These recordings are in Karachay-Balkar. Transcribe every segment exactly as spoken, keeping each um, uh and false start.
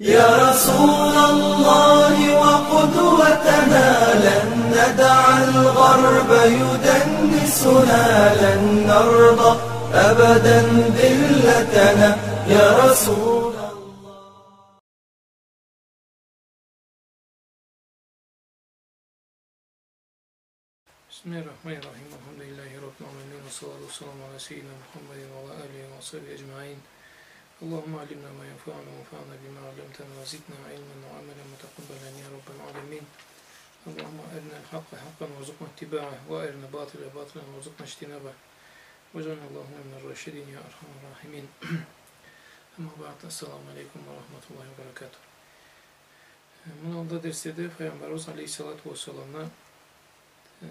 يا رسول الله وقدوتنا، لن ندع الغرب يدنسنا، لن نرضى أبدا ذلتنا، يا رسول الله. بسم الله الرحمن الرحيم. الحمد لله رب العالمين، والصلاة والسلام على سيدنا محمد وعلى آله وصحبه أجمعين. اللهم علمنا ما ينفعنا وانفعنا بما علمتنا وزدنا علما وعملا متقبلا يا رب العالمين. اللهم أرنا الحق حقا وارزقنا اتباعه، وأرنا الباطل باطلا وارزقنا اجتنابه، واجعلنا اللهم من الراشدين يا أرحم الراحمين. أما بعد، السلام عليكم ورحمة الله وبركاته. Мындан алгъа дерследе Файгъамбарыбыз алейхиссалату уассаламны, э,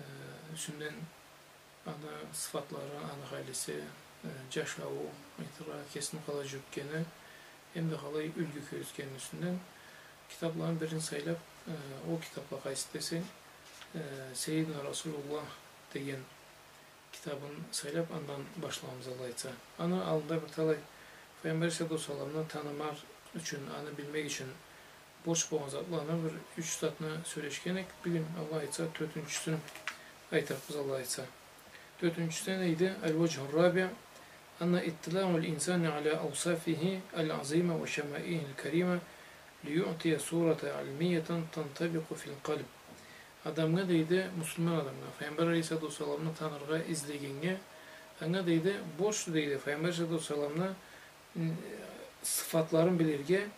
юсюнден, аны сыфатлары, аны халиси, э, джашауу, айтыргъа, кесин къалай джюрютгени, эм да къалай юлгю кёргюзтгени юсюнден китапланы бирин сайлаб, э, ол китапла къайсы десенг, э, Сейидна Расулуллах деген китабын сайлаб, андан башлагъанбыз, Аллах айтса. Аны аллында бир талай Файгъамбар алейхиссалату уассаламны танымакъ ючюн, аны билмек ючюн борч болгъан затланы, бир юч затны сёлешген эдик. Бюгюн, Аллах айтса, тёртюнчюсюн айтырыкъбыз, Аллах айтса. Тёртюнчюсю дейди: الوجه الرابع أن اطلاع الإنسان على أوصافه العظيمة وشمائله الكريمة ليعطي صورة علمية تنطبق في القلب. Адамгъа, дейди, муслиман адамгъа, Файгъамбар алейхиссалату уассаламны таныргъа излегеннге, анга, дейди, борчду, дейди, Файгъамбар алейхиссалату уассаламны, м, сыфатларын билирге,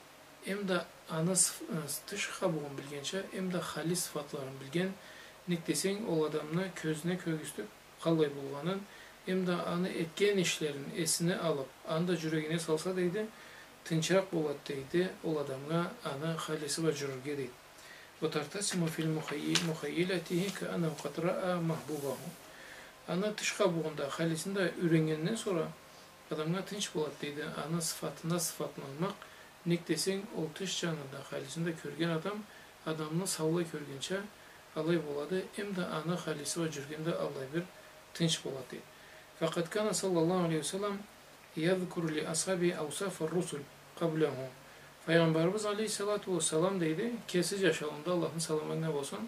эм да аны сыф-, э, тыш къабугъун билгенча, эм да хали сыфатларын билген, нек десенг, ол адамны кёзюне кёргюзтюб, къаллай болгъанын, эм да аны этген ишлерин эсине алыб, аны да джюрегине салса, дейди, тынчыракъ болады, дейди, ол адамгъа аны халиси бла джюрюрге, дейди. وترتسم في المخي-، مخيلته كأنه قد رأى محبوبه. Аны тыш къабугъун да, халисин да юреннгенден сора адамгъа тынч болады, дейди, аны сыфатына сыфатланмакъ, нек десенг, ол тыш джанында, халисин да кёрген адам, адамны саулай кёргенча, алай болады, эм да аны халиси бла джюрюгенде аллай бир тынч болады, дейди. فقد كان صلى الله عليه وسلم يذكر لأصحابه أوصاف الرسل قبله. Файгъамбарыбыз алейхиссалату уассалам, дейди, кеси джашауунда, Аллахны саламы анга болсун,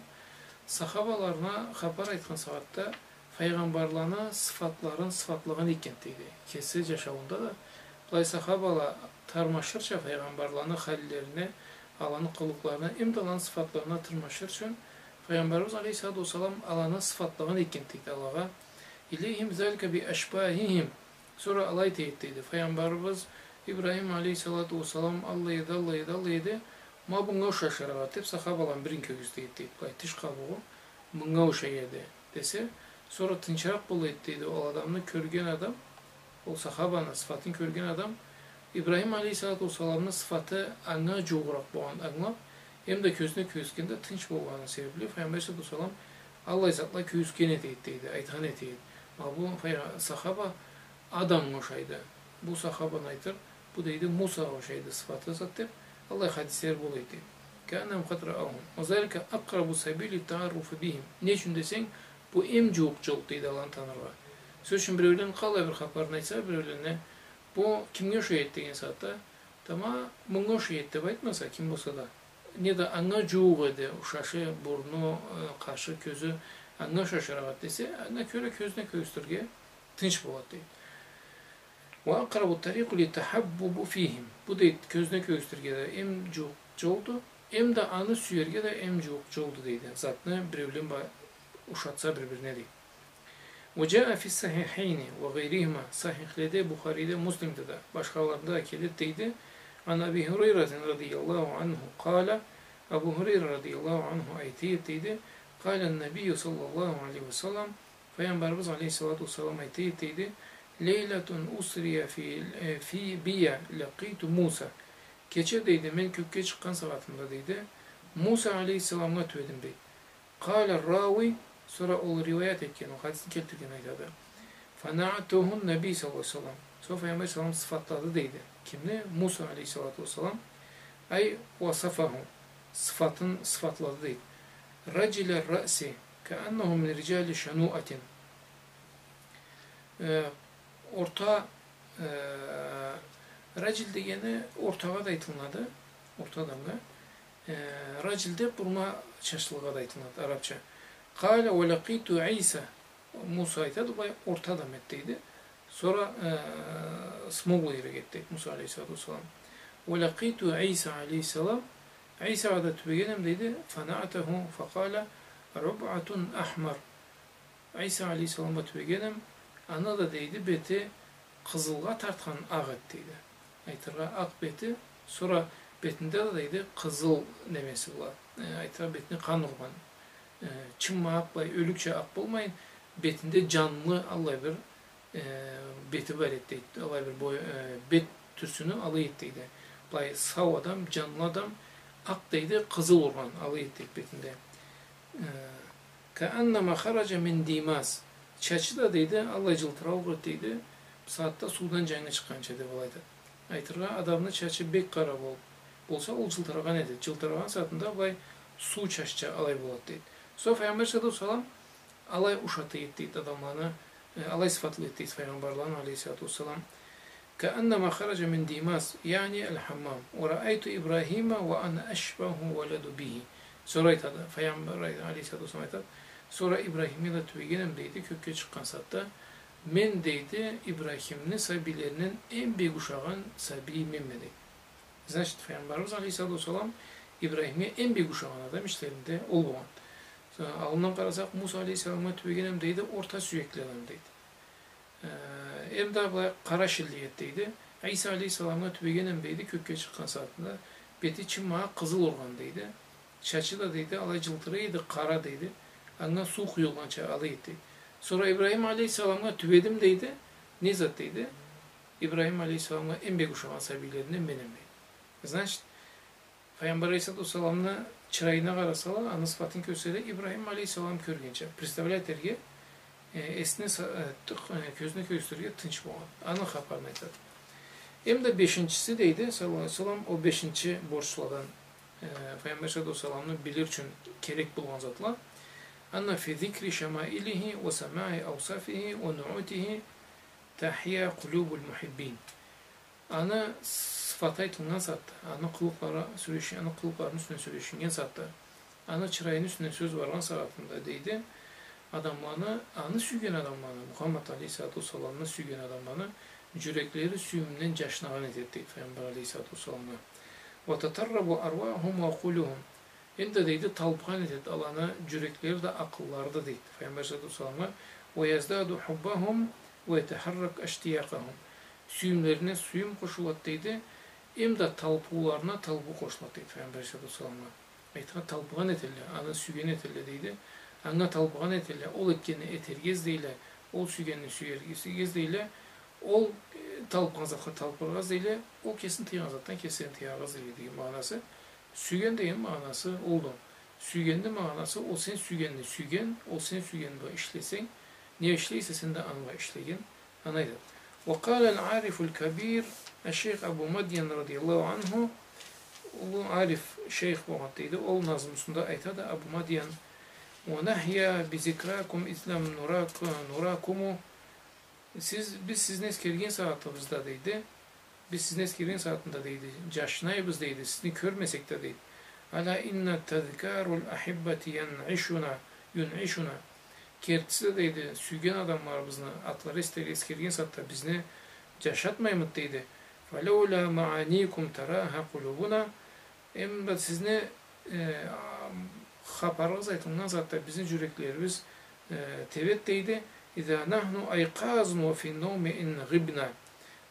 сахабаларына хапар айтхан сагъатда файгъамбарланы сыфатларын сыфатлагъан экен, дейди. Кеси джашауунда да былай сахабала тырмашырча файгъамбарланы халлерине, аланы къылыкъларына, эм да аланы сыфатларына тырмашыр ючюн Файгъамбарыбыз алейхиссалату уассалам аланы сыфатлагъан экен, дейди, алагъа. إليهم ذلك بأشباههم. Сора алай дейди, дейди. Файгъамбарыбыз Ибрахим алейхиссалату уассалам аллай эди, аллай эди, аллай эди. Ма бунга ушашыракъ эди, деб, сахабаланы бирин кёргюзтеди, дейди. Былай, тыш къабугъу мынга ушай эди, десе, сора тынчыракъ бола эди, дейди. Ол адамны кёрген адам, ол сахабаны сыфатын кёрген адам, Ибрахим алейхиссалату уассаламны сыфаты анга джууугъуракъ болгъанын ангылаб, эм да кёзюне кёргюзтгенде тынч болгъаны себебли, Файгъамбар алейхиссалату уассалам аллай затла кёргюзтген эте эди, дейди, айтхан эте эди. Ма бу файгъа-, сахаба адамгъа ушайды. Бу сахабаны айтыр, бу, дейди, Мусагъа ушайды сыфаты, зат, деб, аллай хадисле бола эди. كأنهم قد رأوهم. وذلك أقرب سبيل التعرف بهم. Не ючюн десенг, бу эм джууукъ джолду, дейди, аланы таныргъа. Сёз ючюн, биреулен къалай бир хапарын айтса, биреулен, бу кимге ушай эди деген сагъатда, тамам мынга ушай эди деб айтмаса, ким болса да, неда анга джууукъ эди, ушашы, бурну, э, къашы, кёзю анга ушашыракъ эди десе, анга кёре кёзюне кёргюзтюрге тынч болады, дейди. وأقرب الطريق للتحبب فيهم. Бу, дейди, кёзюне кёргюзтюрге да эм джууукъ джолду, эм да аны сюерге да эм джууукъ джолду, дейди. Затны биреулен ба-, ушатса бир-бирине, дейди. وجاء في الصحيحين وغيرهما. Сахихледе, Бухариде, Муслимде да, башхаларында да келеди, дейди. عن أبي هريرة رضي الله عنه قال. Абу Хурайра радияллаху анху айта эди, дейди. قال النبي صلى الله عليه وسلم. Файгъамбарыбыз алейхиссалату уассалам айта эди, дейди. ليلة أسري في، في، بي لقيت موسى. Кече, дейди, мен кёкге чыкъгъан сагъатымда, дейди, Муса алейхиссаламгъа тюбедим, дейди. قال الراوي, сора ол риуаят этген, ол хадисни келтирген айтады. فنعته النبي صلى الله عليه وسلم. Сора Файгъамбар алейхиссалам сыфатлады, дейди. Кимни? Муса алейхиссалату уассалам. أي وصفه, сыфатын сыфатлады, дейди. رجل الرأس كأنه من رجال شنوءة. Э, орта, э, раджил дегени ортагъа да айтылынады. Орта адамгъа, э, раджил деб бурма чачлыгъа да айтылады, арабча. Къала: «Ва лакъиту Иса». Муса айтады, былай орта адам эди, дейди. Сора, э, смуглыйракъ эди, дейди, Муса алейхиссалату уассалам. «Ва лакъиту Иса алейхиссалам». Исагъа да тюбегенем, дейди. «Фа наътаху фа къала: Рубъатун ахмар». Иса алейхиссаламгъа тюбегенем, аны да, дейди, бети къызылгъа тартхан акъ эди, дейди. Айтыргъа, акъ бети, сора бетинде да, дейди, къызыл немеси бла, э, айтыргъа, бетине къан ургъан, э, чымма акъ, былай ёлюкча акъ болмайын, бетинде джанлы аллай бир, э, бети бар эди, дейди. Аллай бир бой-, э, бет тюрсюню алай эди, дейди. Былай сау адам, джанлы адам, акъ, дейди, къызыл ургъан, алай эди, дейди, бетинде. Э, «Кааннама хараджа мин димас». Чачы да, дейди, аллай джылтырауукъ эди, дейди. Бусагъатда суудан джангы чыкъгъанча деб алай айтады. Айтыргъа, адамны чачы бек къара бол-, болса, ол джылтырагъан этеди. Джылтырагъан сагъатында былай суу чачча алай болады, дейди. Сора Файгъамбар саллаллаху алейхи ва саллам алай ушата эди, дейди, адамланы, э, алай сыфатлай эди, дейди, файгъамбарланы алейхиссалату уассалам. «Кааннама хараджа мин димас, яъни аль-хаммам. Ва раайту Ибрахима ва ана ашбаху валаду бихи». Сора айтады, файгъамбар айт-, алейхиссалату уассалам айтады. Сора Ибрахимге да тюбегенем, дейди, кёкге чыкъгъан сагъатда. Мен, дейди, Ибрахимни сабийлеринден эм бек ушагъан сабий менме, дейди. Значит, файгъамбарыбыз алейхиссалату уассалам Ибрахимге эм бек ушагъан адам ичлеринде ол болгъан. Сора аллындан къарасакъ, Муса алейхиссаламгъа тюбегенем, дейди, орта сюекли адам, дейди. Э, эм да былай къара шиллик эди, дейди. Иса алейхиссаламгъа тюбегенем, дейди, кёкге чыкъгъан сагъатында. Бети чымма къызыл ургъан, дейди. Чачы да, дейди, алай джылтырай эди, къара, дейди. Анга суу къуюлгъанча алай эди, дейди. Сора Ибрахим алейхиссаламгъа тюбедим, дейди. Не зат, дейди? Ибрахим алейхиссаламгъа эм бек ушагъан сабийлеринден менме, дейди. Значит, Файгъамбар алейхиссалату уассаламны чырайына къарасала, аны сыфатын кёрселе, Ибрахим алейхиссалам кёргенча. Представлять этерге, э, эсине са-, э, тых-, э, кёзюне кёргюзтюрге тынч болгъан. Аны хапарын айтады. Эм да бешинчиси, дейди, саллаллаху алейхи ва саллам, ол бешинчи борчладан, э, Файгъамбар алейхиссалату уассаламны билир ючюн керек болгъан затла. «Анна фи зикри шамаилихи ва самаи аусафихи ва нуутихи тахья къулюбуль мухиббин». Аны сыфаты айтылгъан сагъатда, аны къылыкълары сёлешин-, аны къылыкъларыны юсюнден сёлешиннген сагъатда, аны чырайыны юсюнден сёз баргъан сагъатында, дейди, адамланы, аны сюйген адамланы, Мухаммад алейхиссалату уассаламны сюйген адамланы джюреклери сюйюмден джашнагъан этеди, дейди, Файгъамбар алейхиссалату уассаламгъа. «Ва татаррабу аруахум ва укъулухум». Эм да, дейди, талпыгъан этеди аланы джюреклери да, акъыллары да, дейди, Файгъамбар саллаллаху алейхи ва салламгъа. «Ва яздаду хуббахум ва ятахаррак аштиякъахум». Сюйюмлерине сюйюм къошулады, дейди. Эм да талпыуларына талпыу къошулады, дейди, Файгъамбар саллаллаху алейхи ва салламгъа. Айтыргъа, талпыгъан этелле, аны сюйген этелле, дейди. Анга талпыгъан этелле, ол этгенни этерге излейле, ол сюйгенни сюерге излейле, ол, э, талпыгъан затха талпыргъа излейле, ол кесин тыйгъан затдан кеслерин тыяргъа излейле деген магъанасы. Сюйген деген магъанасы олду. Сюйгенни магъанасы, ол сен сюйгенни сюйген, ол сен сюйгенни бла ишлесенг, не ишлейсе сен да аны бла ишлеген, аны айтады. Ва къала аль-арифуль кабир, аш-шейх Абу Мадьян радияллаху анху, уллу ариф шейх болгъан, дейди, ол назмусунда айтады, Абу Мадьян, ва нахья би зикракум из лам нурак-, нуракуму, Сиз, биз сизни эсгерген сагъатыбызда, дейди, биз сизни эсгерген сагъатында, дейди, джашнайбыз, дейди, сизни кёрмесек да, дейди. Ала инна тазкаруль ахиббати юнъишуна, юнъишуна. Кертиси да, дейди, сюйген адамларыбызны атлары эсгер-, эсгерген сагъатда бизни джашатмаймыды, дейди. Фалаула мааникум тараха къулубуна. Эм да сизни, э, а, хапарыгъыз айтылгъан сагъатда бизни джюреклерибиз, э, тебед, дейди. Иза нахну айкъазун ва фин-навми ин гъибна.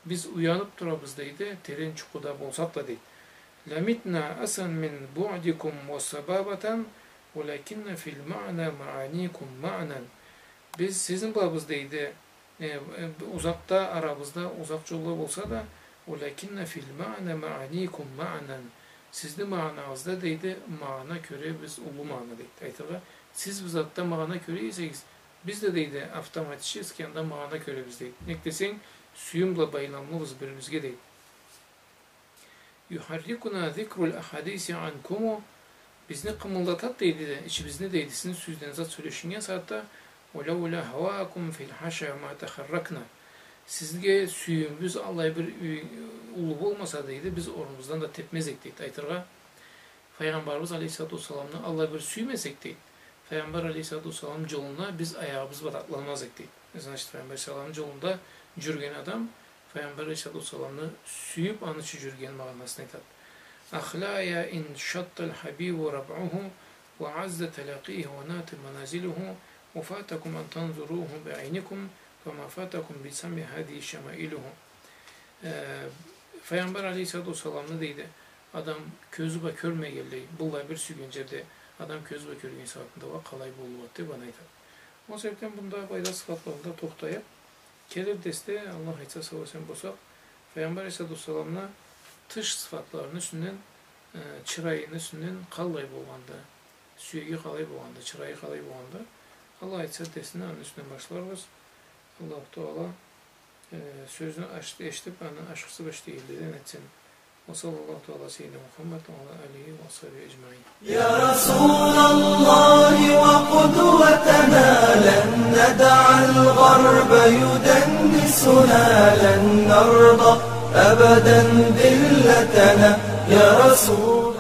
Биз уяныб турабыз, дейди, терен джукъуда болсакъ да, дейди. Ламитна асван мин буъдикум ва сабабатан, валакинна фил-маъна мааникум маънан. Биз сизни бла биз, дейди, Э, э, узакъда, арабызда узакъ джолла болса да, «Валакинна фил-маъна мааникум маънан». Сизни магъанагъызда, дейди, магъана кёребиз, уллу магъана, дейди. Айтыргъа, сиз бир затда магъана кёре эсегиз, биз да, дейди, автоматически анда магъана кёребиз, дейди. Нек десенг, сюйюм бла байламлыбыз бир-бирибизге, дейди. «Юхаррикуна зикруль ахадиси анкуму». Бизни къымылдатад, дейди, ичибизни, дейди, сизни сюйген зат сёлешиннген сагъатда. «Валаула хавакум филь-хаша ма тахарракна». Сизге сюйюмюбюз аллай бир ю-, уллу болмаса, дейди, биз орнубуздан да тепмез эдик, дейди. Айтыргъа, Файгъамбарыбыз алейхиссалату уассаламны аллай бир сюймесек, дейди, Файгъамбар алейхиссалату уассаламны джолунда биз аягъыбыз бла да атланмаз эдик, дейди. Значит, Файгъамбар алейхиссалату уассаламны джолунда джюрюген адам Файгъамбар алейхиссалату уассаламны сюйюб, аны ючюн джюрюген магъанасын айтады. أخلايا إن شط الحبيب ربعه وعز تلاقيه ونات منازله وفاتكم أن تنظروه بعينكم فما فاتكم بسمع هذه شمائله. Э, Файгъамбар алейхиссалату уассаламны, дейди, адам кёзю бла кёрмегенлей, быллай бир сюйген джерде адам кёзю бла кёрген сагъатында уа къалай боллукъ эди деб аны айтады. Ол себебден мында былайда сыфатларында тохтайыкъ. Келир дерсде, Аллах айтса, сау-эсен болсакъ, Файгъамбар алейхиссалату уассаламны тыш сыфатларыны юсюнден, э, чырайыны юсюнден къаллай болгъанды, сюеги къалай болгъанды, чырайы къалай болгъанды, Аллах айтса, дерсни аны юсюнден башларбыз. Аллаху Таала, э, сёзню аш-, эшитиб, аны ашхысы бла ишлегенледен этсин. وصلى الله تعالى على سيدنا محمد وعلى آله وأصحابه أجمعين. يا رسول الله، وقدوتنا، لن ندع الغرب يدنسنا، لن نرضى أبدا ذلتنا. يا رسول